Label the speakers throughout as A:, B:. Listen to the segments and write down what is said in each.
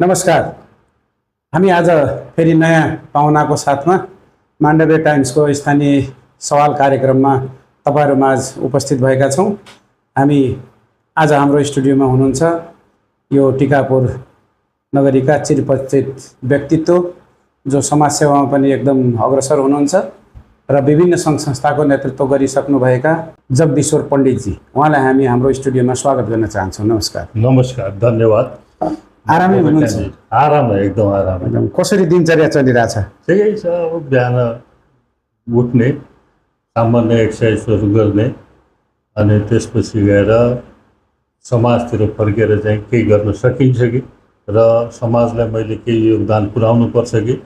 A: नमस्कार। हामी आज फेरि नयाँ पाहुनाको साथमा माण्डव्य टाइम्सको स्थानीय सवाल कार्यक्रममा तपाईँहरूमाझ उपस्थित भएका छौँ। हामी आज हाम्रो स्टुडियोमा हुनुहुन्छ यो टिकापुर नगरीका चिरपरिचित व्यक्तित्व जो समाजसेवामा पनि एकदम अग्रसर हुनुहुन्छ र विभिन्न सङ्घ संस्थाको नेतृत्व गरिसक्नुभएका जगदीश्वर पण्डितजी, उहाँलाई हामी हाम्रो स्टुडियोमा स्वागत गर्न चाहन्छौँ। नमस्कार।
B: नमस्कार, धन्यवाद।
A: आरामै हुनुहुन्छ?
B: आराम, एकदम आराम।
A: एकदम। कसरी दिनचर्या चलिरहेछ?
B: ठिकै छ। अब बिहान उठ्ने, सामान्य एक्सर्साइजहरू गर्ने, अनि त्यसपछि गएर समाजतिर फर्केर चाहिँ केही गर्न सकिन्छ कि र समाजलाई मैले केही योगदान पुर्याउनु पर्छ कि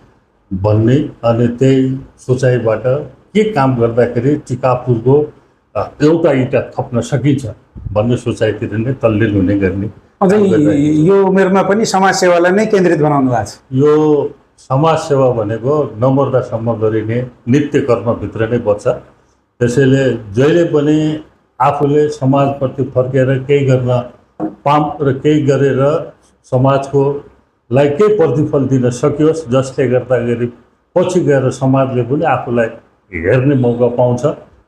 B: भन्ने, अनि त्यही सोचाइबाट के काम गर्दाखेरि टिकापुरको एउटा इँटा थप्न सकिन्छ भन्ने सोचाइतिर नै तल्लीन हुने गर्ने।
A: अझै यो उमेरमा पनि समाजसेवालाई नै केन्द्रित बनाउनु भएको छ।
B: यो समाजसेवा भनेको नमर्दासम्म गरिने नित्य कर्मभित्र नै बच्छ। त्यसैले जहिले पनि आफूले समाजप्रति फर्केर केही गर्न पाऊँ र केही गरेर समाजको लाई केही प्रतिफल दिन सकियोस्, जसले गर्दाखेरि पछि गएर समाजले पनि आफूलाई हेर्ने मौका पाउँछ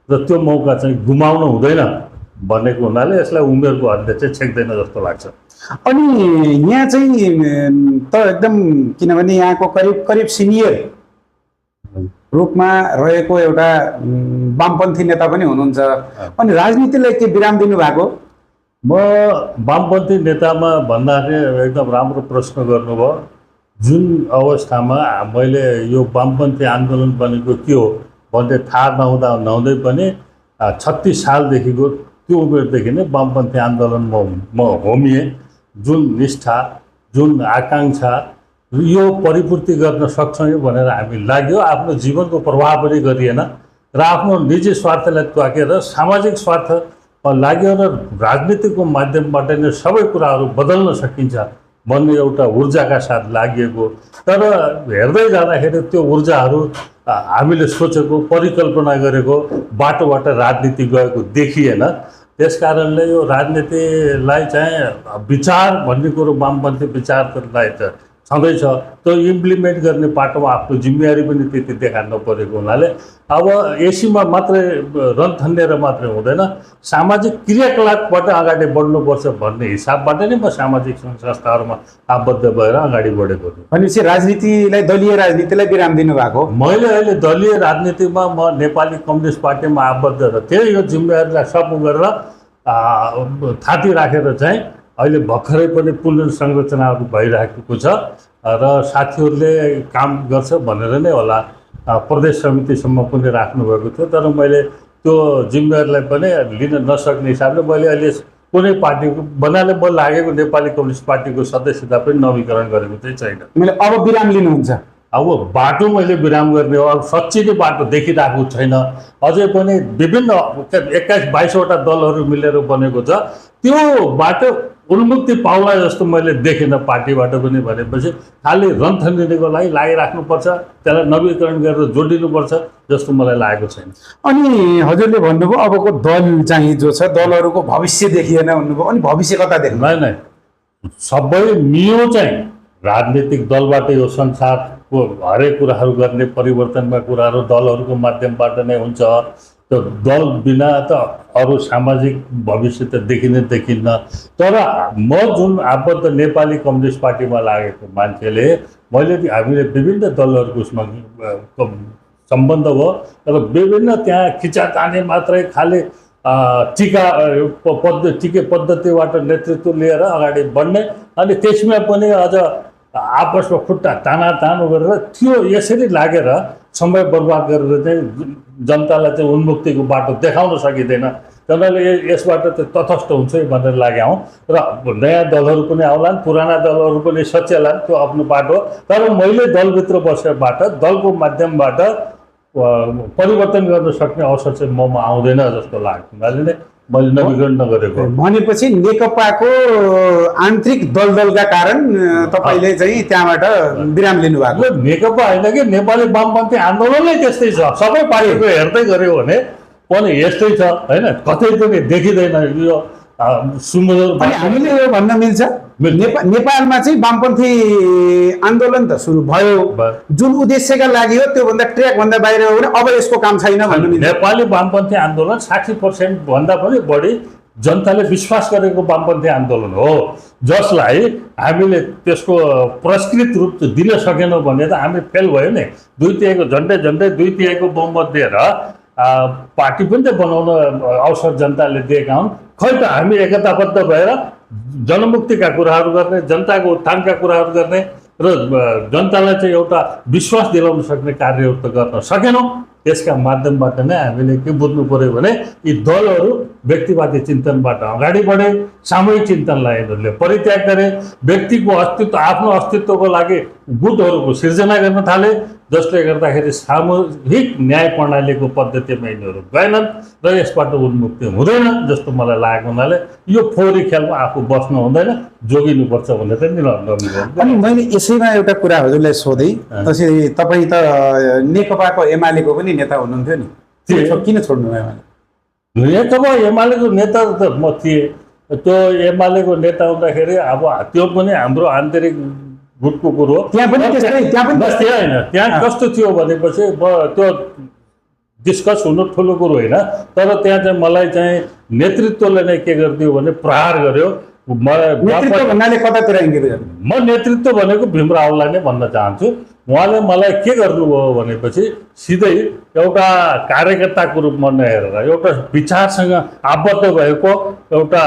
B: र त्यो मौका चाहिँ गुमाउनु हुँदैन भनेको हुनाले यसलाई उमेरको हदले चाहिँ छेक्दैन जस्तो लाग्छ।
A: अनि यहाँ चाहिँ त एकदम, किनभने यहाँको करिब करिब सिनियर रूपमा रहेको एउटा वामपन्थी नेता पनि हुनुहुन्छ, अनि राजनीतिलाई के विराम दिनुभएको?
B: म वामपन्थी नेतामा भन्दाखेरि एकदम राम्रो प्रश्न गर्नुभयो। जुन अवस्थामा मैले यो वामपन्थी आन्दोलन बनेको के हो भन्ने थाहा नहुँदै पनि 36 सालदेखिको त्यो उमेरदेखि नै वामपन्थी आन्दोलनमा म होमिएँ। जुन निष्ठा, जुन आकाङ्क्षा यो परिपूर्ति गर्न सक्छौँ भनेर हामी लाग्यो। आफ्नो जीवनको प्रवाह पनि गरिएन र आफ्नो निजी स्वार्थलाई त्यागेर सामाजिक स्वार्थ लाग्यो र राजनीतिको माध्यमबाट नै सबै कुराहरू बदल्न सकिन्छ भन्ने एउटा ऊर्जाका साथ लागिएको। तर हेर्दै जाँदाखेरि त्यो ऊर्जाहरू हामीले सोचेको, परिकल्पना गरेको बाटोबाट राजनीति गएको देखिएन। त्यसकारणले यो राजनीतिलाई चाहिँ विचार भन्ने कुरो वामपन्थी विचारलाई त छँदैछ, त्यो इम्प्लिमेन्ट गर्ने बाटोमा आफ्नो जिम्मेवारी पनि त्यति देखा नपरेको हुनाले अब एसीमा मात्रै रन थन्नेर मात्रै हुँदैन, सामाजिक क्रियाकलापबाट अगाडि बढ्नुपर्छ भन्ने हिसाबबाट नै म सामाजिक संस्थाहरूमा आबद्ध भएर अगाडि बढेको छु।
A: भनेपछि राजनीतिलाई, दलीय राजनीतिलाई विराम दिनुभएको?
B: मैले अहिले दलीय राजनीतिमा म नेपाली कम्युनिस्ट पार्टीमा आबद्ध र त्यही यो जिम्मेवारीलाई सफल गरेर थाती राखेर चाहिँ अहिले भर्खरै पनि पुनर्संरचनाहरू भइरहेको छ र साथीहरूले काम गर्छ भनेर नै होला प्रदेश समितिसम्म पनि राख्नुभएको थियो। तर मैले त्यो जिम्मेवारीलाई पनि लिन नसक्ने हिसाबले मैले अहिले कुनै पार्टीको बनाले म लागेको नेपाली कम्युनिस्ट पार्टीको सदस्यता पनि नवीकरण गरेको चाहिँ छैन।
A: मैले अब विराम लिनुहुन्छ?
B: अब बाटो मैले विराम गर्ने हो। अब सच्चिने बाटो देखिरहेको छैन। अझै पनि विभिन्न 21-22वटा दलहरू मिलेर बनेको छ। त्यो बाटो उन्मुक्ति पाउला जस्तो मैले देखिनँ पार्टीबाट पनि। भनेपछि खालि रन्थनिको लागि लागिराख्नुपर्छ, त्यसलाई नवीकरण गरेर जोडिनुपर्छ जस्तो मलाई लागेको छैन।
A: अनि हजुरले भन्नुभयो अबको दल चाहिँ जो छ, दलहरूको भविष्य देखिएन भन्नुभयो, अनि भविष्य कता देख्नु?
B: नै सबै मियो चाहिँ राजनीतिक दलबाट यो संसारको हरेक कुराहरू गर्ने, परिवर्तनका कुराहरू दलहरूको माध्यमबाट नै हुन्छ। त्यो दल बिना त अरू सामाजिक भविष्य त देखिन्न। तर म जुन आबद्ध नेपाली कम्युनिस्ट पार्टीमा लागेको मान्छेले, मैले हामीले विभिन्न दलहरूको उसमा सम्बन्ध भयो र विभिन्न त्यहाँ खिचातानी मात्रै खालि टिके पद्धतिबाट नेतृत्व लिएर अगाडि बढ्ने, अनि त्यसमा पनि अझ आपसमा खुट्टा तानातान गरेर त्यो यसरी लागेर समय बर्बाद गरेर चाहिँ जनतालाई चाहिँ उन्मुक्तिको बाटो देखाउन सकिँदैन। त्यसैले यसबाट चाहिँ तटस्थ हुन्छ भनेर लागेका हौँ र नयाँ दलहरू पनि आउलान्, पुराना दलहरू पनि सच्यालान्, त्यो आफ्नो बाटो। तर मैले दलभित्र बसेबाट दलको माध्यमबाट परिवर्तन गर्न सक्ने अवसर चाहिँ ममा आउँदैन जस्तो लाग्छ। मैले नवीकरण नगरेको।
A: भनेपछि नेकपाको आन्तरिक दलदलका कारण तपाईँले चाहिँ त्यहाँबाट विराम लिनुभएको?
B: नेकपा होइन कि नेपाली वामपन्थी आन्दोलन नै त्यस्तै छ। सबै पार्टीको हेर्दै गऱ्यो भने पनि यस्तै छ होइन, कतै पनि देखिँदैन यो सुमधुर
A: अनि हामीले यो भन्न मिल्छ नेपालमा चाहिँ वामपन्थी आन्दोलन त सुरु भयो जुन उद्देश्यका लागि हो त्योभन्दा ट्र्याकभन्दा बाहिर हो भने अब यसको काम छैन भन्नु मिल्छ।
B: नेपाली वामपन्थी आन्दोलन 60% भन्दा पनि बढी जनताले विश्वास गरेको वामपन्थी आन्दोलन हो, जसलाई हामीले त्यसको पुरस्कृत रूप दिन सकेनौँ भने त हामी फेल भयो नि। झन्डै 2/3 बहुमत दिएर पार्टी पनि त बनाउन अवसर जनताले दिएका हुन्। खै त हामी एकताबद्ध भएर जनमुक्तिका कुराहरू गर्ने, जनताको उत्थानका कुराहरू गर्ने र जनतालाई चाहिँ एउटा विश्वास दिलाउन सक्ने कार्यहरू त गर्न सकेनौँ। यसका माध्यमबाट नै हामीले के बुझ्नु पर्यो भने यी दलहरू व्यक्तिवादी चिन्तनबाट अगाडि बढे, सामूहिक चिन्तनलाई यिनीहरूले परित्याग गरे, व्यक्तिको अस्तित्व आफ्नो अस्तित्वको लागि गुटहरूको सिर्जना गर्न थाले, जसले गर्दाखेरि सामूहिक न्याय प्रणालीको पद्धतिमा यिनीहरू गएनन् र यसबाट उन्मुक्ति हुँदैन जस्तो मलाई लागेको हुनाले यो फोहोरी खेलमा आफू बस्नु हुँदैन, जोगिनुपर्छ भनेर चाहिँ निर्णय।
A: अनि मैले यसैमा एउटा कुरा हजुरलाई सोधेँ, त्यसरी तपाईँ त नेकपाको एमालेको पनि नेता हुनुहुन्थ्यो नि, किन छोड्नु भयो एमाले?
B: नेकपा एमालेको नेता त म थिएँ। त्यो एमालेको नेता हुँदाखेरि अब त्यो पनि हाम्रो आन्तरिक गुटको कुरो हो।
A: त्यहाँ पनि
B: होइन, त्यहाँ कस्तो थियो भनेपछि त्यो डिस्कस हुनु ठुलो कुरो होइन, तर त्यहाँ चाहिँ मलाई चाहिँ नेतृत्वले नै के गरिदियो भने प्रहार गर्यो। म नेतृत्व भनेको भीमरावलाई नै भन्न चाहन्छु। उहाँले मलाई के गर्नुभयो भनेपछि सिधै एउटा कार्यकर्ताको रूपमा नहेरेर एउटा विचारसँग आबद्ध भएको एउटा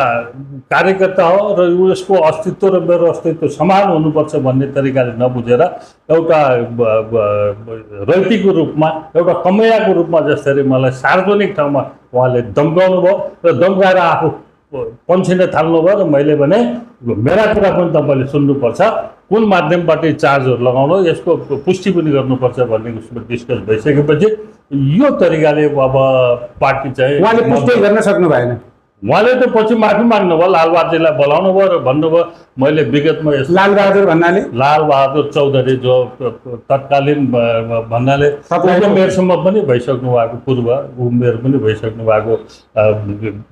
B: कार्यकर्ता हो र उसको अस्तित्व र मेरो अस्तित्व समान हुनुपर्छ भन्ने तरिकाले नबुझेर एउटा रैतीको रूपमा, एउटा कमैयाको रूपमा जसरी मलाई सार्वजनिक ठाउँमा उहाँले धम्काउनु भयो र धम्काएर आफू पन्छिन थाल्नुभयो र मैले भने मेरा कुरा पनि तपाईँले सुन्नुपर्छ, कुन माध्यमबाट चार्जहरू लगाउनु, यसको पुष्टि पनि गर्नुपर्छ भन्ने कुरामा डिस्कस भइसकेपछि यो तरिकाले अब पार्टी चाहिँ
A: उहाँले पुष्टि गर्न सक्नु भएन।
B: उहाँले त पछि माफी माग्नुभयो, लालबहादुरलाई बोलाउनु भयो र भन्नुभयो मैले विगतमा
A: लालबहादुर भन्नाले
B: लालबहादुर चौधरी जो तत्कालीन भन्नाले उमेरसम्म पनि भइसक्नु भएको, पूर्व उमेर पनि भइसक्नु भएको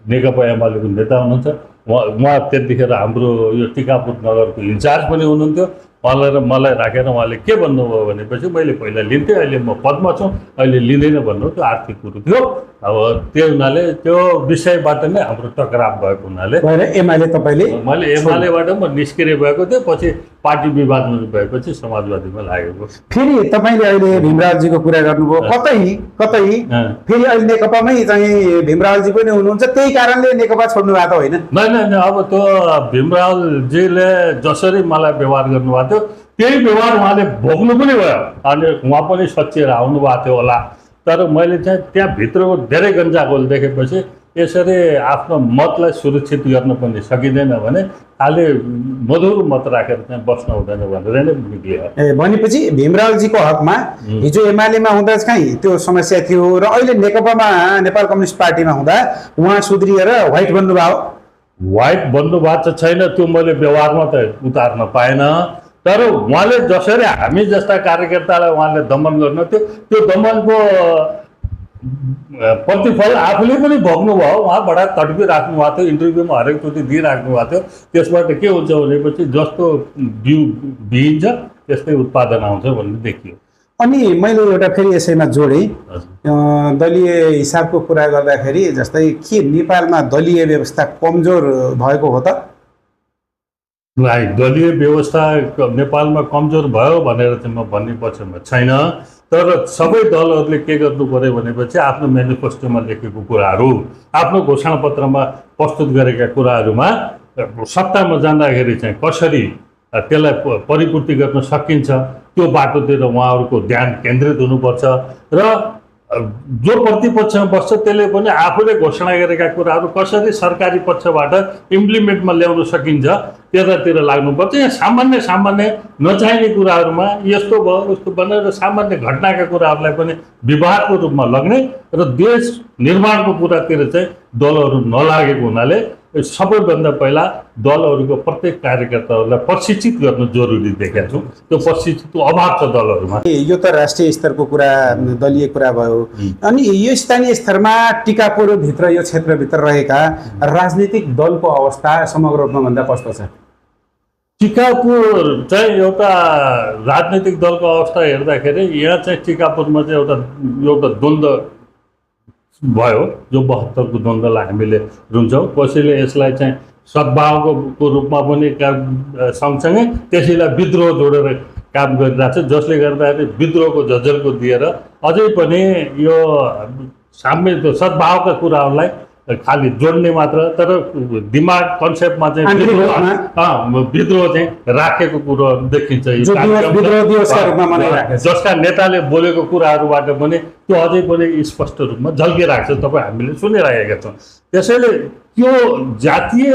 B: नेकपा एमालेको नेता हुनुहुन्छ। उहाँ त्यतिखेर हाम्रो यो टिकापुर नगरको इन्चार्ज पनि हुनुहुन्थ्यो। उहाँलाई र मलाई राखेर उहाँले के भन्नुभयो भनेपछि मैले पहिला लिन्थेँ, अहिले म पदमा छु, अहिले लिँदैन भन्नु, त्यो आर्थिक कुरो थियो। अब त्यो हुनाले त्यो विषयबाट नै हाम्रो टकराव भएको हुनाले मैले एमालेबाट म निष्क्रिय भएको थिएँ। पछि पार्टी विभाजन भएपछि समाजवादीमा लागेको।
A: फेरि तपाईँले अहिले भीमरावजीको कुरा गर्नुभयो, कतै फेरि अहिले नेकपामै चाहिँ भीमरावजी पनि हुनुहुन्छ, त्यही कारणले नेकपा छोड्नु भएको त होइन?
B: होइन, अब त्यो भीमरावजीले जसरी मलाई व्यवहार गर्नुभएको थियो त्यही व्यवहार उहाँले भोग्नु पनि भयो, अनि उहाँ पनि सचिएर आउनुभएको थियो होला। तर मैले चाहिँ त्यहाँभित्रको धेरै गन्जागोल देखेपछि यसरी आफ्नो मतलाई सुरक्षित गर्न पनि सकिँदैन भने खालि मधुर मत राखेर चाहिँ बस्न हुँदैन भनेर नै निक्लियो।
A: भनेपछि भीमरावजीको हकमा हिजो एमालेमा हुँदा कहीँ त्यो समस्या थियो र अहिले नेकपामा नेपाल कम्युनिस्ट पार्टीमा हुँदा उहाँ सुध्रिएर व्हाइट बन्नुभयो।
B: व्हाइट बन्नुभएको छैन, त्यो मैले व्यवहारमा त उतार्न पाएन। तर उहाँले जसरी हामी जस्ता कार्यकर्तालाई उहाँले दमन गर्नुहुन्थ्यो त्यो दमनको प्रतिफल आफूले पनि भोग्नुभयो। उहाँ बडा तडपी राख्नु भएको थियो, इन्टरभ्यूमा हरेकचोटि दिइराख्नु भएको थियो। त्यसबाट के हुन्छ भनेपछि जस्तो बिउ बिइन्छ त्यस्तै उत्पादन आउँछ भन्ने देखियो।
A: अनि मैले एउटा फेरि यसैमा जोडेँ, दलीय हिसाबको कुरा गर्दाखेरि जस्तै के नेपालमा दलीय व्यवस्था कमजोर भएको हो त?
B: दलीय व्यवस्था नेपालमा कमजोर भयो भनेर चाहिँ म भन्ने पक्षमा छैन। तर सबै दलहरूले के गर्नु पर्यो भनेपछि आफ्नो मेनिफेस्टोमा लेखेको कुराहरू, आफ्नो घोषणापत्रमा प्रस्तुत गरेका कुराहरूमा सत्तामा जाँदाखेरि चाहिँ कसरी त्यसलाई परिपूर्ति गर्न सकिन्छ त्यो बाटोतिर उहाँहरूको ध्यान केन्द्रित हुनुपर्छ र जो प्रतिपक्षमा बस्छ त्यसले पनि आफूले घोषणा गरेका कुराहरू कसरी सरकारी पक्षबाट इम्प्लिमेन्टमा ल्याउन सकिन्छ त्यतातिर लाग्नुपर्छ। यहाँ सामान्य नचाहिने कुराहरूमा यस्तो भयो उस्तो भनेर सामान्य घटनाका कुराहरूलाई पनि विवादको रूपमा लग्ने र देश निर्माणको कुरातिर चाहिँ दलहरू नलागेको हुनाले सबैभन्दा पहिला दलहरूको प्रत्येक कार्यकर्ताहरूलाई प्रशिक्षित गर्न जरुरी देखेका छौँ। त्यो प्रशिक्षितको अभाव छ दलहरूमा।
A: यो त राष्ट्रिय स्तरको कुरा, दलीय कुरा भयो। अनि यो स्थानीय स्तरमा टिकापुरभित्र, यो क्षेत्रभित्र रहेका राजनीतिक दलको अवस्था समग्र रूपमा भन्दा कस्तो छ?
B: टिकापुर चाहिँ एउटा राजनीतिक दलको अवस्था हेर्दाखेरि यहाँ चाहिँ टिकापुरमा चाहिँ एउटा द्वन्द्व भयो, जो 72को द्वन्द्वलाई हामीले रुन्छौँ। कसैले यसलाई चाहिँ सद्भावको रूपमा पनि सँगसँगै त्यसैलाई विद्रोह जोडेर काम गरिरहेको छ, जसले गर्दाखेरि विद्रोहको झझल्को दिएर अझै पनि यो साम्य सद्भावका कुराहरूलाई खालि जोड्ने मात्र, तर दिमाग कन्सेप्टमा चाहिँ विद्रोह चाहिँ राखेको कुरो देखिन्छ। जसका नेताले बोलेको कुराहरूबाट पनि त्यो अझै पनि स्पष्ट रूपमा झल्किरहेको छ, तपाईँ हामीले सुनिरहेका छौँ। त्यसैले त्यो जातीय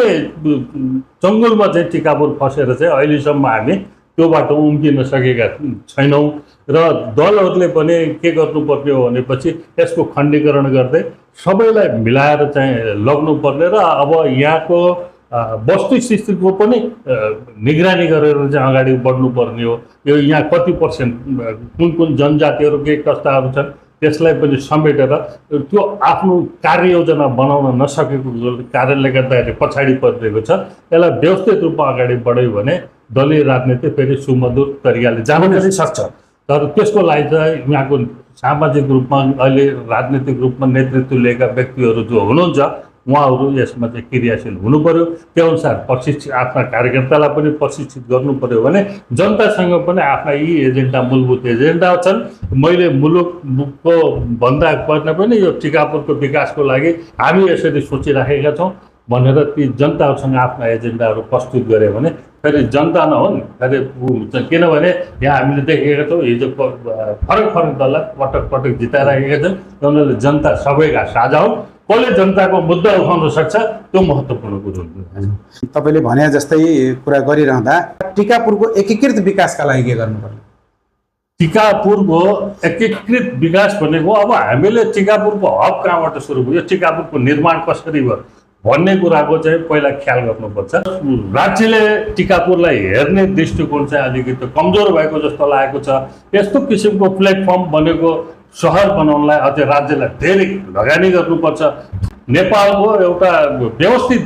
B: चङ्गुलमा चाहिँ टिकापुर फसेर चाहिँ अहिलेसम्म हामी त्योबाट उम्किन सकेका छैनौँ र दलहरूले पनि के गर्नुपर्ने हो भनेपछि यसको खण्डीकरण गर्दै सबैलाई मिलाएर चाहिँ लग्नुपर्ने र अब यहाँको वस्तुस्थितिको पनि निगरानी गरेर चाहिँ अगाडि बढ्नुपर्ने हो। यो यहाँ कति पर्सेन्ट कुन जनजातिहरू के कस्ताहरू छन् त्यसलाई पनि समेटेर त्यो आफ्नो कार्ययोजना बनाउन नसकेको कारणले गर्दाखेरि पछाडि परिरहेको छ। यसलाई व्यवस्थित रूपमा अगाडि बढ्यो भने दलीय राजनीति फेरि सुमधुर तरिकाले जान पनि सक्छ। तर त्यसको लागि चाहिँ यहाँको सामाजिक रूपमा अहिले राजनीतिक रूपमा नेतृत्व लिएका व्यक्तिहरू जो हुनुहुन्छ उहाँहरू यसमा चाहिँ क्रियाशील हुनु पर्यो। त्यो अनुसार प्रशिक्षित आफ्ना कार्यकर्तालाई पनि प्रशिक्षित गर्नु पर्यो भने जनतासँग पनि आफ्ना यी एजेन्डा, मूलभूत एजेन्डा छन्। मैले मुलुकको भन्दा पर्ने पनि यो टिकापुरको विकासको लागि हामी यसरी सोचिराखेका छौँ भनेर ती जनताहरूसँग आफ्ना एजेन्डाहरू प्रस्तुत गऱ्यो भने फेरि जनता नहुन् फेरि हुन्छ। किनभने यहाँ हामीले देखेका छौँ हिजो फरक दललाई पटक जिताइराखेका छन्। उनीहरूले जनता सबैका साझा हुन्, कसले जनताको मुद्दा उठाउन सक्छ त्यो महत्त्वपूर्ण कुरो हुन्छ।
A: तपाईँले भने जस्तै कुरा गरिरहँदा टिकापुरको एकीकृत विकासका लागि के गर्नुपर्ने?
B: टिकापुरको एकीकृत विकास भनेको अब हामीले टिकापुरको हब कहाँबाट सुरु भयो, टिकापुरको निर्माण कसरी भयो भन्ने कुराको चाहिँ पहिला ख्याल गर्नुपर्छ। राज्यले टिकापुरलाई हेर्ने दृष्टिकोण चाहिँ अलिकति कमजोर भएको जस्तो लागेको छ। यस्तो किसिमको प्लेटफर्म बनेको सहर बनाउनलाई अझै राज्यलाई धेरै लगानी गर्नुपर्छ। नेपालको एउटा व्यवस्थित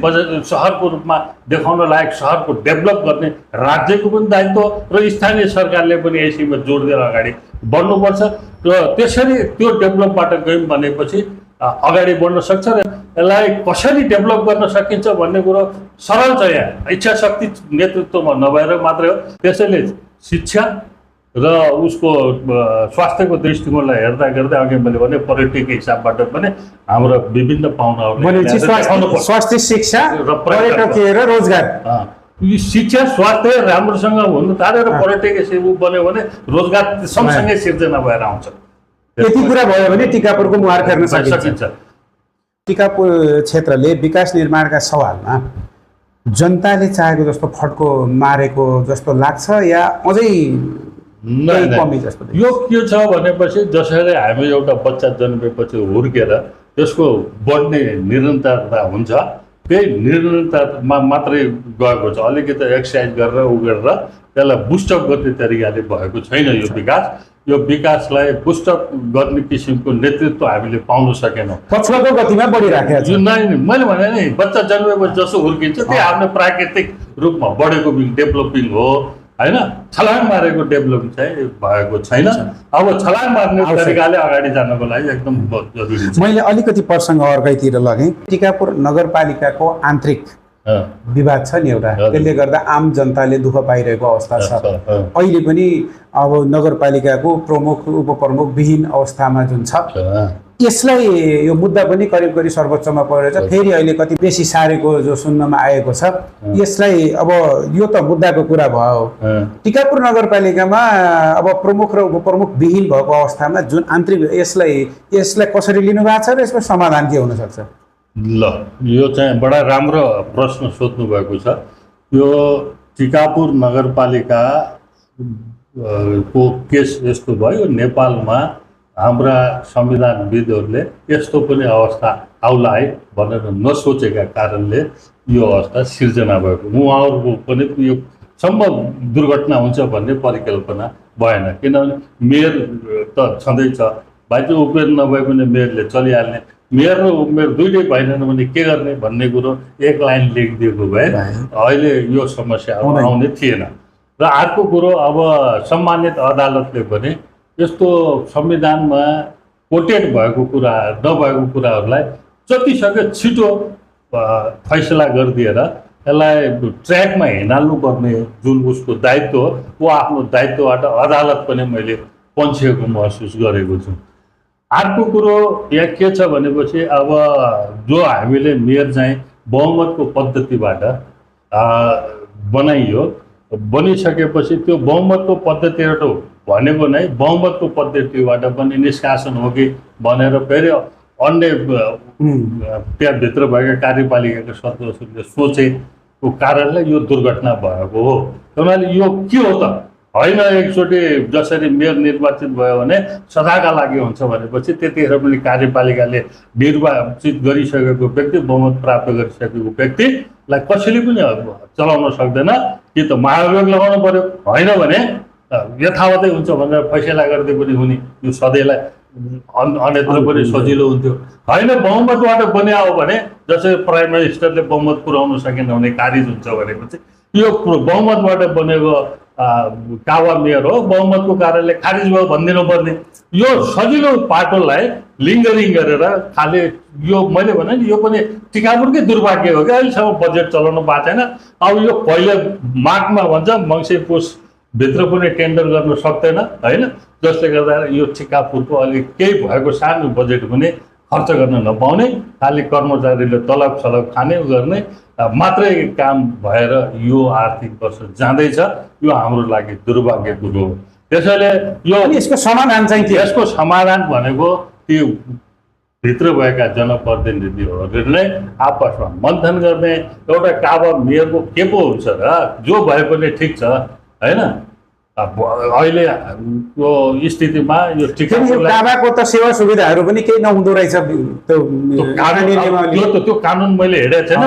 B: सहरको रूपमा देखाउन लायक सहरको डेभलप गर्ने राज्यको पनि दायित्व र स्थानीय सरकारले पनि यसैमा जोड दिएर अगाडि बढ्नुपर्छ। र त्यसरी त्यो डेभलपबाट गयौँ भनेपछि अगाडि बढ्न सक्छ र यसलाई कसरी डेभलप गर्न सकिन्छ भन्ने कुरो सरल छ। यहाँ इच्छा शक्ति नेतृत्वमा नभएर मात्रै हो। त्यसैले शिक्षा र उसको स्वास्थ्यको दृष्टिकोणलाई हेर्दा गर्दै अघि मैले भने पर्यटकीय हिसाबबाट पनि हाम्रो विभिन्न पाहुनाहरूले
A: स्वास्थ्य, शिक्षा र पर्यटकीय र रोजगार,
B: शिक्षा स्वास्थ्य राम्रोसँग हुनु थाल्यो र पर्यटकीय सेवा बन्यो भने रोजगार सँगसँगै सिर्जना भएर आउँछ।
A: यति कुरा भयो भने टिकापुरको मुहार फेर्न सकिन्छ। टिकापुर क्षेत्रले विकास निर्माणका सवालमा जनताले चाहेको जस्तो फड्को मारेको जस्तो लाग्छ या अझै कमी जस्तो?
B: यो के छ भनेपछि जसरी हामी एउटा बच्चा जन्मेपछि हुर्केर त्यसको बढ्ने निरन्तरता हुन्छ, त्यही निरन्तरतामा मात्रै गएको छ। अलिकति एक्सर्साइज गरेर गरेर त्यसलाई बुस्टअप गर्ने तरिकाले भएको छैन यो विकास। यो विकासलाई बुस्टअप गर्ने किसिमको नेतृत्व हामीले पाउन सकेनौँ।
A: पछिल्लो गतिमा बढिराखेको छ।
B: मैले भने नि बच्चा जन्मेपछि जसो हुर्किन्छ त्यही आफ्नो प्राकृतिक रूपमा बढेको डेभलपिङ हो होइन। छलाङ मारेको डेभलप चाहिँ भएको छैन। अब छलाङ मार्ने तरिकाले अगाडि जानको लागि एकदम जरुरी छ।
A: मैले अलिकति प्रसङ्ग अर्कैतिर लगेँ। टिकापुर नगरपालिकाको आन्तरिक विवाद छ नि एउटा, त्यसले गर्दा आम जनताले दुःख पाइरहेको अवस्था छ। अहिले पनि अब नगरपालिकाको प्रमुख उपप्रमुख विहीन अवस्थामा जुन छ, यसलाई यो मुद्दा पनि करिब सर्वोच्चमा परेछ। फेरि अहिले कति बेसी सारेको जो सुन्नमा आएको छ, यसलाई अब यो त मुद्दाको कुरा भयो। टिकापुर नगरपालिकामा अब प्रमुख र उपप्रमुख विहीन भएको अवस्थामा जुन आन्तरिक यसलाई कसरी लिनु भएको छ र यसको समाधान के हुन सक्छ?
B: ल, यो चाहिँ बडा राम्रो प्रश्न सोध्नु भएको छ। यो टिकापुर नगरपालिका को केस यस्तो भयो, नेपालमा हाम्रा संविधानविदहरूले यस्तो पनि अवस्था आउला है भनेर नसोचेका कारणले यो अवस्था सिर्जना भएको। उहाँहरूको पनि यो सम्भव दुर्घटना हुन्छ भन्ने परिकल्पना भएन, किनभने मेयर त छँदैछ, बाइचान्स उपेर नभए पनि मेयरले चलिहाल्ने, मेयर र उमेर दुइटै भएन भने के गर्ने भन्ने कुरो एक लाइन लेखिदिएको भए अहिले यो समस्या आउने थिएन। र अर्को कुरो, अब सम्मानित अदालतले भने यस्तो संविधानमा कोटेड भएको कुरा नभएको कुराहरूलाई जतिसक्यो छिटो फैसला गरिदिएर यसलाई ट्र्याकमा हिँडाल्नु पर्ने जुन उसको दायित्व हो, वो आफ्नो दायित्वबाट अदालत पनि मैले पन्छिएको महसुस गरेको छु। अर्को कुरो यहाँ के छ भनेपछि, अब जो हामीले मेयर चाहिँ बहुमतको पद्धतिबाट बनाइयो, बनिसकेपछि त्यो बहुमतको पद्धतिबाट भनेको नै बहुमतको पद्धतिबाट पनि निष्कासन हो कि भनेर फेरि अन्य त्यहाँभित्र भएका कार्यपालिकाका सदस्यहरूले सोचेको कारणले यो दुर्घटना भएको हो। उनीहरूले यो के हो त होइन, एकचोटि जसरी मेयर निर्वाचित भयो भने सदाका लागि हुन्छ भनेपछि त्यतिखेर पनि कार्यपालिकाले निर्वाचित गरिसकेको व्यक्ति, बहुमत प्राप्त गरिसकेको व्यक्तिलाई कसैले पनि चलाउन सक्दैन कि त महाभियोग लगाउनु पर्यो, होइन भने यथावतै हुन्छ भनेर फैसला गर्दै पनि हुने, यो सधैँलाई अन्यत्र पनि सजिलो हुन्थ्यो। होइन, बहुमतबाट बनिया हो भने जसरी प्राइम मिनिस्टरले बहुमत पुर्याउन सकेन भने खारिज हुन्छ भनेपछि यो बहुमतबाट बनेको कावा मेयर हो, बहुमतको कारणले खारिज भयो भनिदिनु पर्ने। यो सजिलो पाटोलाई लिङ्गरिङ गरेर खाले यो मैले भने नि यो पनि टिकापुरकै दुर्भाग्य हो कि अहिलेसम्म बजेट चलाउनु पाएको छैन। अब यो पहिले मार्चमा भन्छ मङ्सिर पुस भित्र पनि टेन्डर गर्न सक्दैन, होइन, जसले गर्दा यो टिकापुरको अलिक केही भएको सानो बजेट पनि खर्च गर्न नपाउने, खालि कर्मचारीले तलब सलब खाने गर्ने मात्रै काम भएर यो आर्थिक वर्ष जाँदैछ। यो हाम्रो लागि दुर्भाग्य कुरो हो। त्यसैले यो
A: यसको समाधान चाहिँ के?
B: यसको समाधान भनेको त्यो भित्र भएका जनप्रतिनिधिहरूले नै आपसमा मन्थन गर्ने। एउटा काबा मेयरको के पो हुन्छ र, जो भए पनि ठिक छ, होइन। अहिले स्थितिमा यो
A: काबाको त सेवा सुविधाहरू पनि केही नहुँदो रहेछ।
B: त्यो कानुन मैले हेरेको छैन,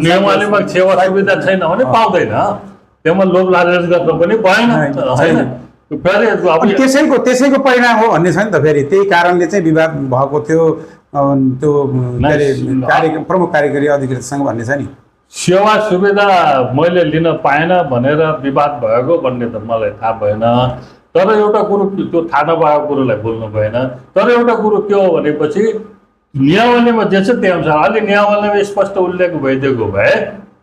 B: नियमावलीमा सेवा सुविधा छैन भने पाउँदैन, त्यसमा लोभ लालच गर्न पनि भएन, होइन।
A: त्यसैको परिणाम हो भन्ने छ नि त। फेरि त्यही कारणले चाहिँ विवाद भएको थियो त्यो प्रमुख कार्यकारी अधिकृतसँग भन्ने छ नि।
B: सेवा सुविधा मैले लिन पाएन भनेर विवाद भएको भन्ने त मलाई थाहा भएन। तर एउटा कुरो, त्यो थाहा नभएको कुरोलाई बोल्नु भएन। तर एउटा कुरो के हो भनेपछि नियमावलीमा जे छ त्यही अनुसार, अलि नियमावलीमा स्पष्ट उल्लेख भइदिएको भए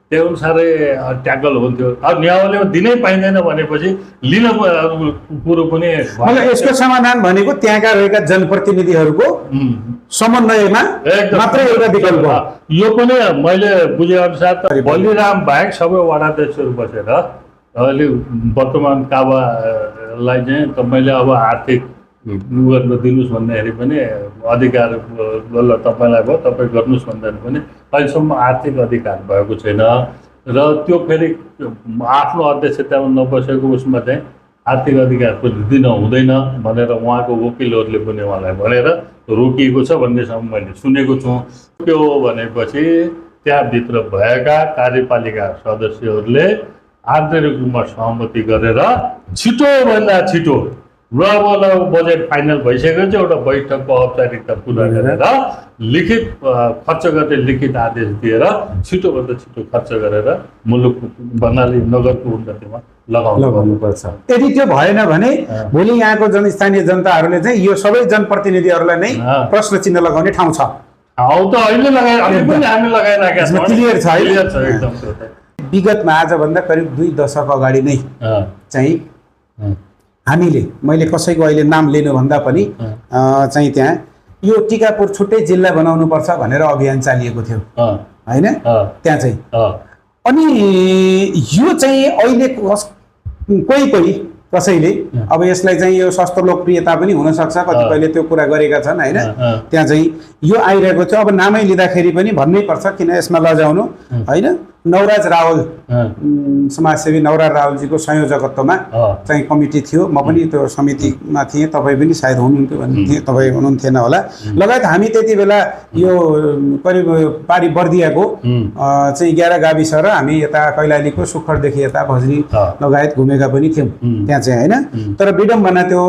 B: त्यही अनुसारै ट्याकल हुन्थ्यो। अब नियमावलीमा दिनै पाइँदैन भनेपछि लिन कुरो पनि।
A: मतलब यसको समाधान भनेको त्यहाँका रहेका जनप्रतिनिधिहरूको समन्वयमा मात्रै एउटा विकल्प हो।
B: यो पनि मैले बुझे अनुसार त बलिराम बाहेक सबै वडाध्यक्षहरू बसेर अहिले वर्तमान काबालाई चाहिँ तपाईँले अब आर्थिक गर्न दिनुहोस् भन्दाखेरि पनि अधिकार ल तपाईँलाई भयो, तपाईँ गर्नुहोस् भन्दाखेरि पनि अहिलेसम्म आर्थिक अधिकार भएको छैन। र त्यो फेरि आफ्नो अध्यक्षतामा नबसेको उसमा चाहिँ आर्थिक अधिकार पनि दिन हुँदैन भनेर उहाँको वकिलहरूले पनि उहाँलाई भनेर रोकिएको छ भन्नेसम्म मैले सुनेको छु। के हो भनेपछि त्यहाँभित्र भएका कार्यपालिका सदस्यहरूले आन्तरिक रूपमा सहमति गरेर छिटोभन्दा छिटो र अब बजेट फाइनल भइसकेको छ, एउटा बैठकको औपचारिकता पुरा गरेर लिखित खर्च गर्ने लिखित आदेश दिएर छिटोभन्दा छिटो खर्च गरेर मुलुक भन्नाले नगरको उन्नतिमा लगाउनुपर्छ।
A: यदि त्यो भएन भने भोलि यहाँको स्थानीय जनताहरूले चाहिँ यो सबै जनप्रतिनिधिहरूलाई नै प्रश्न चिन्ह लगाउने ठाउँ छ।
B: ठाउँ त अहिले हामी लगाइराखेका छौँ,
A: क्लियर छ
B: एकदम।
A: विगतमा आजभन्दा करिब 2 दशक अगाडि नै चाहिँ हामीले, मैले कसैको अहिले नाम लिनुभन्दा पनि चाहिँ त्यहाँ यो टिकापुर छुट्टै जिल्ला बनाउनु पर्छ भनेर अभियान चालिएको थियो, होइन, त्यहाँ चाहिँ। अनि यो चाहिँ अहिले कोही कसैले अब यसलाई चाहिँ यो सस्तो लोकप्रियता पनि हुनसक्छ, कतिपयले त्यो कुरा गरेका छन्, होइन। त्यहाँ चाहिँ यो आइरहेको थियो। अब नामै लिँदाखेरि पनि भन्नै पर्छ, किन यसमा लजाउनु, होइन। नवराज रावल समाजसेवी नवराज रावलजीको संयोजकत्वमा चाहिँ कमिटी थियो। म पनि त्यो समितिमा थिएँ, तपाईँ पनि सायद हुनुहुन्थ्यो भन्ने तपाईँ हुनुहुन्थेन होला। लगायत हामी त्यति बेला यो करिब पारी बर्दियाको चाहिँ 11 गाविस र हामी यता कैलालीको सुखरदेखि यता भजनी लगायत घुमेका पनि थियौँ त्यहाँ चाहिँ होइन। तर विडम्बना त्यो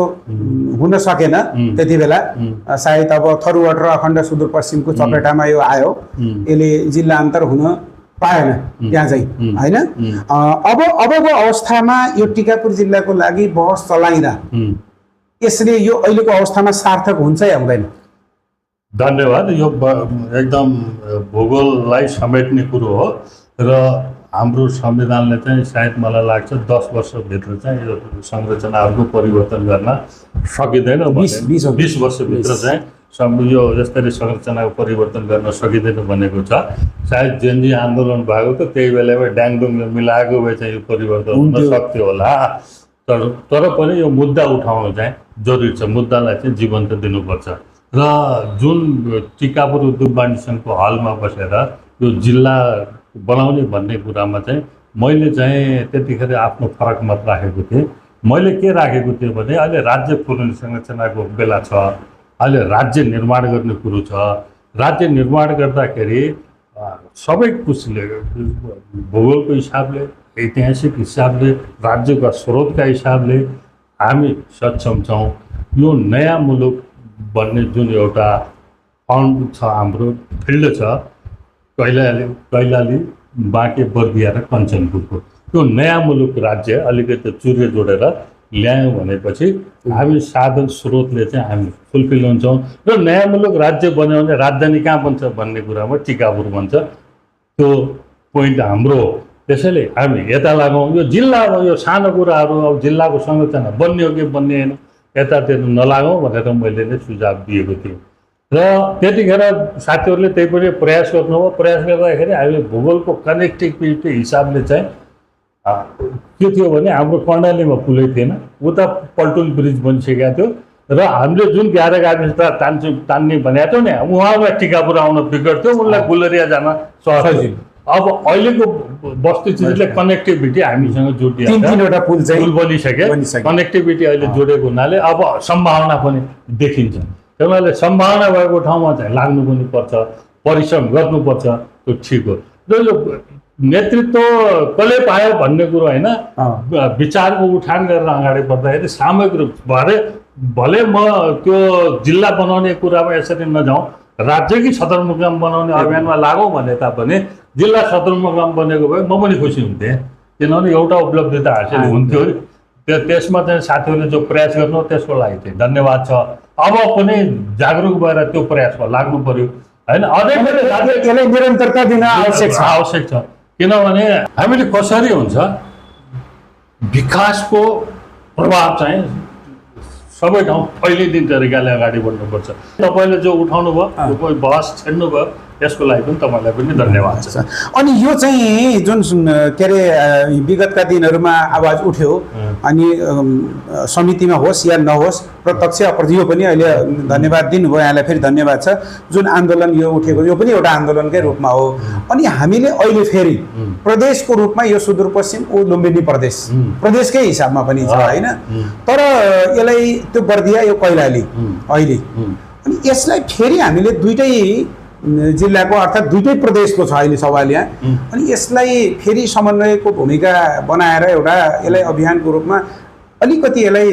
A: हुन सकेन त्यति बेला। सायद अब थरुवाट र अखण्ड सुदूरपश्चिमको चपेटामा यो आयो, यसले जिल्ला अन्तर हुन पाएन त्यहाँ चाहिँ होइन। अबको अवस्थामा यो टिकापुर जिल्लाको लागि बहस चलाइँदा यसले यो अहिलेको अवस्थामा सार्थक हुन्छ या हुँदैन?
B: धन्यवाद। यो एकदम भूगोललाई समेट्ने कुरो हो र हाम्रो संविधानले चाहिँ सायद मलाई लाग्छ 10 वर्षभित्र चाहिँ यो संरचनाहरूको परिवर्तन गर्न सकिँदैन। 20 वर्षभित्र चाहिँ यो यस्तरी संरचनाको परिवर्तन गर्न सकिँदैन भनेको छ। सायद जेनजी आन्दोलन भएको त त्यही बेलामा ड्याङडुङले मिलाएको भए चाहिँ यो परिवर्तन हुन सक्थ्यो होला। तर पनि यो मुद्दा उठाउनु चाहिँ जरुरी छ, मुद्दालाई चाहिँ जीवन्त दिनुपर्छ। र जुन टिकापुर उद्योग वाणिज्य सङ्घको हलमा बसेर यो जिल्ला बनाउने भन्ने कुरामा चाहिँ मैले चाहिँ त्यतिखेर आफ्नो फरक मत राखेको थिएँ। मैले के राखेको थिएँ भने अहिले राज्य पुनर् संरचनाको बेला छ, अहिले राज्य निर्माण गर्ने कुरो छ। राज्य निर्माण गर्दाखेरि सबै कुछले भूगोलको हिसाबले, ऐतिहासिक हिसाबले, राज्यका स्रोतका हिसाबले हामी सक्षम छौँ। यो नयाँ मुलुक बन्ने जुन एउटा फन्ड छ, हाम्रो फिल्ड छ कैलाली, बाँके, बर्दिया र कञ्चनपुरको, त्यो नयाँ मुलुक राज्य अलिकति चुरे जोडेर ल्यायौँ भनेपछि हामी साधन स्रोतले चाहिँ हामी फुलफिल हुन्छौँ। र नयाँ मुलुक राज्य बन्यो भने राजधानी कहाँ बन्छ भन्ने कुरामा टिकापुर बन्छ, त्यो पोइन्ट हाम्रो हो। त्यसैले हामी यता लागौँ। यो जिल्ला हो, यो सानो कुराहरू अब जिल्लाको संरचना बन्ने हो कि बन्ने होइन यतातिर नलागौँ भनेर मैले नै सुझाव दिएको थिएँ। र त्यतिखेर साथीहरूले त्यही पनि प्रयास गर्नुभयो। प्रयास गर्दाखेरि हामीले भूगोलको कनेक्टिभिटी हिसाबले चाहिँ के थियो भने हाम्रो कर्णालीमा पुलै थिएन, उता पल्टुन ब्रिज बनिसकेको थियो र हामीले जुन 11 गाविस तान्ने भनेको थियौँ नि, उहाँमा टिकापुर आउन बिगड थियो, उनलाई गुलरिया जान सहज थियो। अब अहिलेको बस्ती चिजले कनेक्टिभिटी हामीसँग जोडिएको छ,
A: तीनवटा पुल
B: बनिसके, कनेक्टिभिटी अहिले जोडेको हुनाले अब सम्भावना पनि देखिन्छ। त्यही भएर सम्भावना भएको ठाउँमा चाहिँ लाग्नु पनि पर्छ, परिश्रम गर्नुपर्छ, त्यो ठिक हो। र यो नेतृत्व कसले पायो भन्ने कुरो होइन, विचारको उठान गरेर अगाडि बढ्दाखेरि सामूहिक रूप भले म त्यो जिल्ला बनाउने कुरामा यसरी नजाउँ, राज्यकै सदरमुकाम बनाउने अभियानमा लागौँ भने तापनि जिल्ला सदरमुकाम बनेको भए म पनि खुसी हुन्थेँ, किनभने एउटा उपलब्धि त हासिल हुन्थ्यो। त्यसमा चाहिँ साथीहरूले जो प्रयास गर्नु त्यसको लागि चाहिँ धन्यवाद छ। अब पनि जागरुक भएर त्यो प्रयासमा लाग्नु पर्यो होइन।
A: यसलाई निरन्तरता दिन
B: आवश्यक छ। किनभने हामीले कसरी हुन्छ विकासको प्रभाव चाहिँ सबै ठाउँ फैलिदिने तरिकाले अगाडि बढ्नुपर्छ। तपाईँले जो उठाउनु भयो, कोही बहस छेड्नु भयो, यसको लागि पनि तपाईँलाई पनि धन्यवाद छ।
A: अनि यो चाहिँ जुन के अरे विगतका दिनहरूमा आवाज उठ्यो, अनि समितिमा होस् या नहोस्, प्रत्यक्ष अप्रत्यक्ष पनि अहिले धन्यवाद दिनुभयो, यहाँलाई फेरि धन्यवाद छ। जुन आन्दोलन यो उठेको, यो पनि एउटा आन्दोलनकै रूपमा हो। अनि हामीले अहिले फेरि प्रदेशको रूपमा यो सुदूरपश्चिम ओ लुम्बिनी प्रदेशकै हिसाबमा पनि छ होइन। तर यसलाई त्यो बर्दिया, यो कैलाली अहिले, अनि यसलाई फेरि हामीले दुईटै जिल्लाको अर्थात् दुईटै प्रदेशको छ अहिले सवाल यहाँ। अनि यसलाई फेरि समन्वयको भूमिका बनाएर एउटा यसलाई अभियानको रूपमा अलिकति यसलाई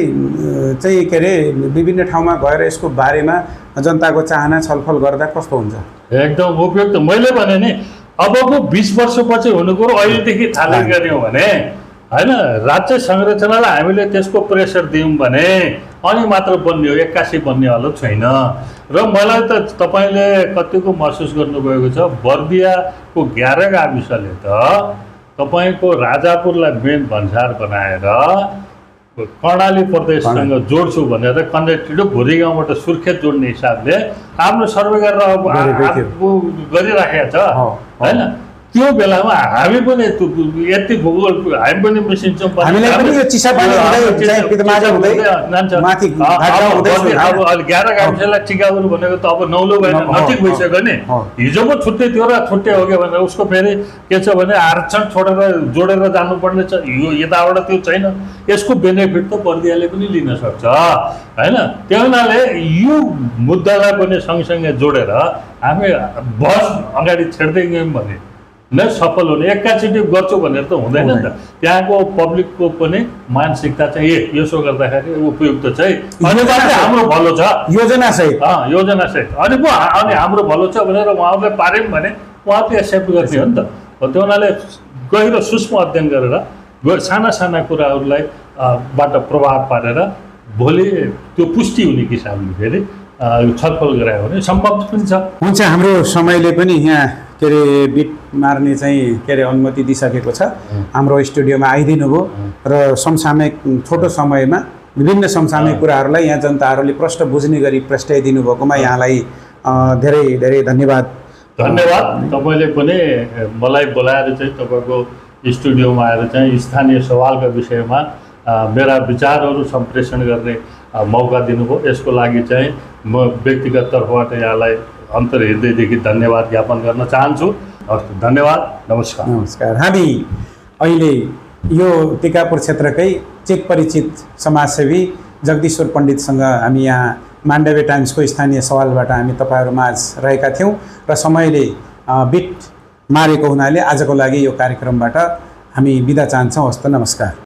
A: चाहिँ के अरे विभिन्न ठाउँमा गएर यसको बारेमा जनताको चाहना छलफल गर्दा कस्तो हुन्छ?
B: एकदम उपयुक्त। मैले भने नि अबको 20 वर्षपछि हुने कुरो अहिलेदेखि थालनी गऱ्यौँ भने होइन, राज्य संरचनालाई हामीले त्यसको प्रेसर दियौँ भने अनि मात्र बन्ने हो, 81 बन्ने हालत छैन। र मलाई त तपाईँले कतिको महसुस गर्नुभएको छ, बर्दियाको 11 गाविसले त तपाईँको राजापुरलाई मेन भन्सार बनाएर कर्णाली प्रदेशसँग जोड्छु भनेर कनेक्टिभ भुरी गाउँबाट सुर्खेत जोड्ने हिसाबले आफ्नो सर्वे गरेर गरिराखेको छ होइन। त्यो बेलामा हामी पनि यति भूगोल हामी पनि मिसिन्छौँ
A: हामीलाई पनि यो चिसापानी हुँदै चाहिँ पितमाजा हुँदै माथि घाटा हुँदै
B: अब 11 गाविसलाई टिकाउनु भनेको त अब नौलो भएन नजिक भइसक्यो नि हिजो पो छुट्टै थियो र छुट्टै हो कि भनेर उसको फेरि के छ भने आरक्षण छोडेर जोडेर जानुपर्ने छ यो यताबाट त्यो छैन यसको बेनिफिट त बर्दियाले पनि लिन सक्छ हैन त्यो हुनाले यो मुद्दालाई पनि सँगसँगै जोडेर हामी बस अगाडि छेड्दै गयौँ भने नै सफल हुने एकैचोटि गर्छु भनेर त हुँदैन नि त त्यहाँको पब्लिकको पनि मानसिकता चाहिँ यसो गर्दाखेरि उपयुक्त चाहिँ अनि हाम्रो भलो छ
A: योजना सहित
B: योजना सहित अनि हाम्रो भलो छ भनेर उहाँहरूले पार्यौँ भने उहाँहरूले एक्सेप्ट गर्ने हो नि त त्यो हुनाले गहिरो सूक्ष्म अध्ययन गरेर साना साना कुराहरूलाई बाट प्रभाव पारेर भोलि त्यो पुष्टि हुने किसिमले फेरि छलफल गरायो भने सम्भव पनि छ।
A: हुन्छ हाम्रो समयले पनि यहाँ के अरे बिट मार्ने चाहिँ के अरे अनुमति दिइसकेको छ हाम्रो स्टुडियोमा आइदिनु भयो र समसामयिक छोटो समयमा विभिन्न समसामयिक कुराहरूलाई यहाँ जनताहरूले प्रश्न बुझ्ने गरी प्रश्नाइदिनु भएकोमा यहाँलाई धेरै धेरै धन्यवाद।
B: तपाईँले पनि मलाई बोलाएर चाहिँ तपाईँको स्टुडियोमा आएर चाहिँ स्थानीय सवालका विषयमा मेरा विचारहरू सम्प्रेषण गर्ने मौका दिनुभयो यसको लागि चाहिँ म व्यक्तिगत तर्फबाट यहाँलाई अन्तर्हृदयदेखि धन्यवाद ज्ञापन गर्न चाहन्छु। हस् धन्यवाद नमस्कार।
A: नमस्कार। हामी अहिले यो टिकापुर क्षेत्रकै चित परिचित समाजसेवी जगदीश्वर पण्डितसँग हामी यहाँ मान्डवे टाइम्सको स्थानीय सवालबाट हामी तपाईँहरूमाझ रहेका थियौँ र समयले बिट मारेको हुनाले आजको लागि यो कार्यक्रमबाट हामी बिदा चाहन्छौँ। हस्त नमस्कार।